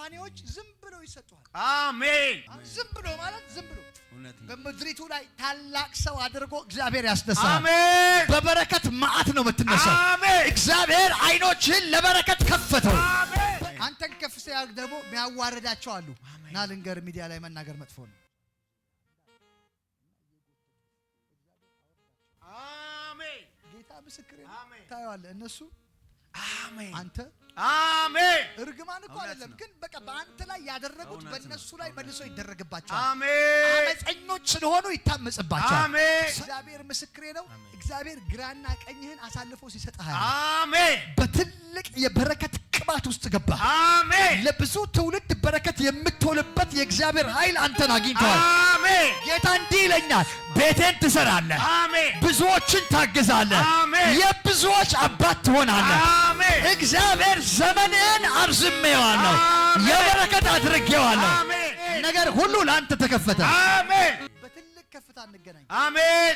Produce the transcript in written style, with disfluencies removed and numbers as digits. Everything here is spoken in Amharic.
Money ዎች ዝም ብሎ ይሰጡሃል። አሜን። ዝም ብሎ ማለት ዝም ብሎ እውነት ነው። በምድሪቱ ላይ ታላቅ ሰው አድርጎ እግዚአብሔር ያስነሳል። አሜን። በበረከት መዓት ነው የምትነሳው። አሜን። እግዚአብሔር አይኖችህን ለበረከት ከፈተው። አሜን። አንተን ከፍ ሲያደርግ ደግሞ የሚያዋርዳቸው አሉ። እና ልንገር፣ ሚዲያ ላይ መናገር መጥፎ ነው። አሜን። ጌታ ምስክሬ ነው። አሜን። ታየዋለህ። እነሱ አሜን። አንተ አሜን። እርግማን እኮ እውነት አይደለም፣ ነው። ግን በቃ በአንተ ላይ ያደረጉት እውነት በእነሱ ነው። ላይ መልሶ ይደረግባቸዋል። አሜን። አመፀኞች ስለሆኑ ይታመጽባቸዋል። አሜን። እግዚአብሔር ምስክሬ ነው። አሜን። እግዚአብሔር ግራና ቀኝህን አሳልፎ ሲሰጥህ አሜን። በትልቅ የበረከት ቅባት ውስጥ ገባ። አሜን። ለብዙ ትውልድ በረከት የምትሆንበት የእግዚአብሔር ኃይል አንተን አግኝተዋል። አሜን። ጌታ እንዲህ ይለኛል፣ ቤቴን ትሰራለህ፣ አሜን። ብዙዎችን ታግዛለህ፣ አሜን። የብዙዎች አባት ትሆናለህ። አሜን። እግዚአብሔር ዘመንህን አርዝሜዋለሁ፣ አሜን። የበረከት አድርጌዋለሁ። አሜን። ነገር ሁሉ ለአንተ ተከፈተ። አሜን። በትልቅ ከፍታ እንገናኝ። አሜን።